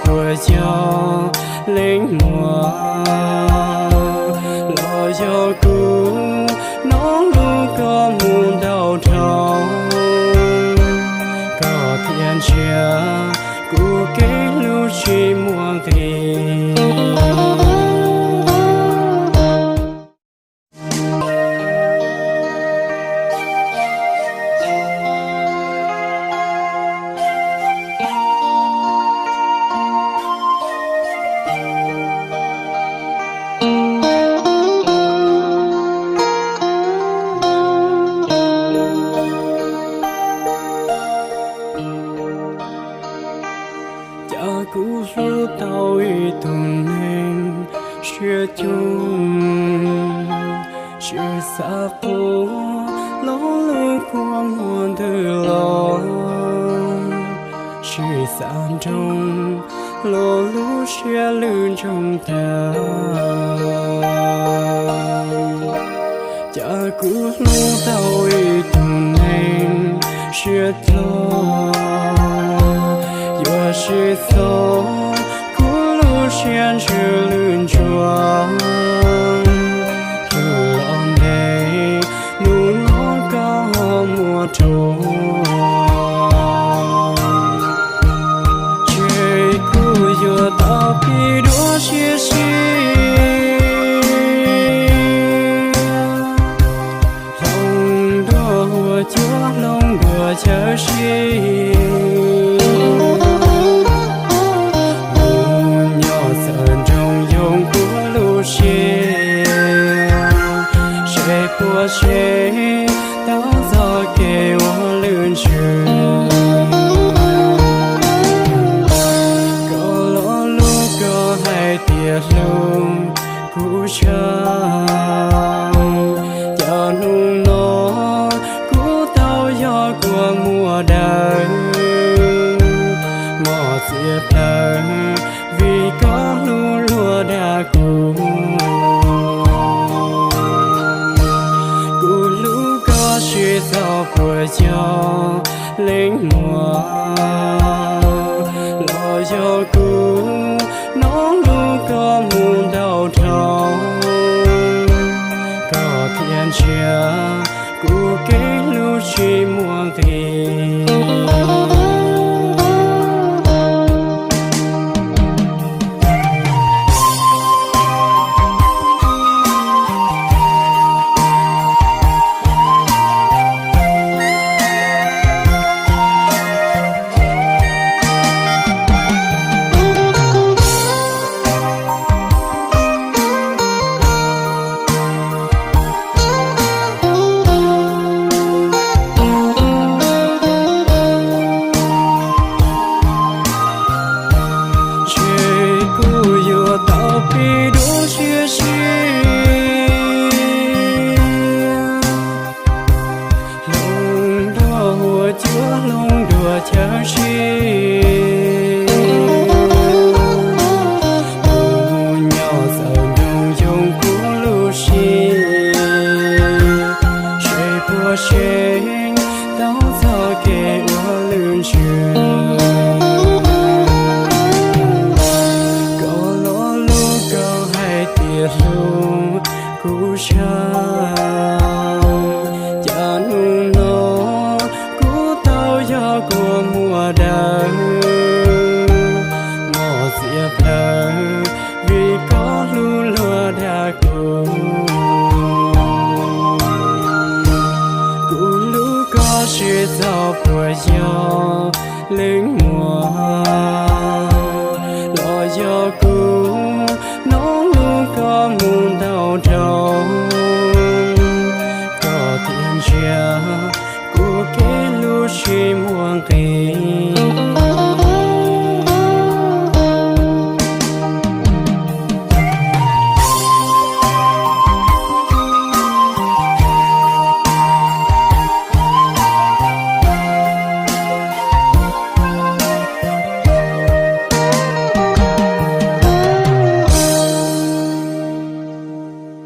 puas yog leej muam, los yog kuv hnov lus koj mus ntaus nrho, koj thiaj ntsia kuv kev hlub tsis muaj nqis. Cas kuv hlub tau ib tug neeg siab cuag, tsis xav qhuas lo lus kua muag ntws los, tsis xav nrog lo lus siab lwj ntsoog tag. Cas kuv hlub tau ib tug neeg siab dlog, yuav tsis txhob khuv lub siab ntsws lwj ntsuag, hlub los ntev hnub no koj ho muaj rau. Ces kuv yuav tau pib dua siab siab, hloov dua hua cuab hloov dua chaw siab, mus nyob txawm nroog yoog kuv lub siab, seb puas seev tau txoj kev ua lwj ntsws. Koj lo lus koj hais tias hlub kuv tshaj, cas hnub no kuv tau yog kua muag dawb, mos txias plawv vim koj hlub luag dag kuv. Kuv hlub koj tsis txog puas yog leej muam, los yog kuv hnov lus koj mus ntaus nrho, koj thiaj ntsia kuv kev hlub tsis muaj nqis. Ces kuv yuav tau pib dua siab siab, hloov dua hua cuab hloov dua chaw siab, mus nyob txawm nroog yoog kuv lub siab, seb puas seev tau txoj kev ua lwj ntsws. Koj lo lus koj hais tias hlub kuv tshaj, cas hnub no kuv tau yog kua muag dawb, mos txias plawv vim koj hlub luag dag kuv. Kuv hlub koj tsis txog puas yog leej muam, los yog kuv hnov lus koj mus ntaus nrho, koj thiaj ntsia kuv kev hlub tsis muaj nqis.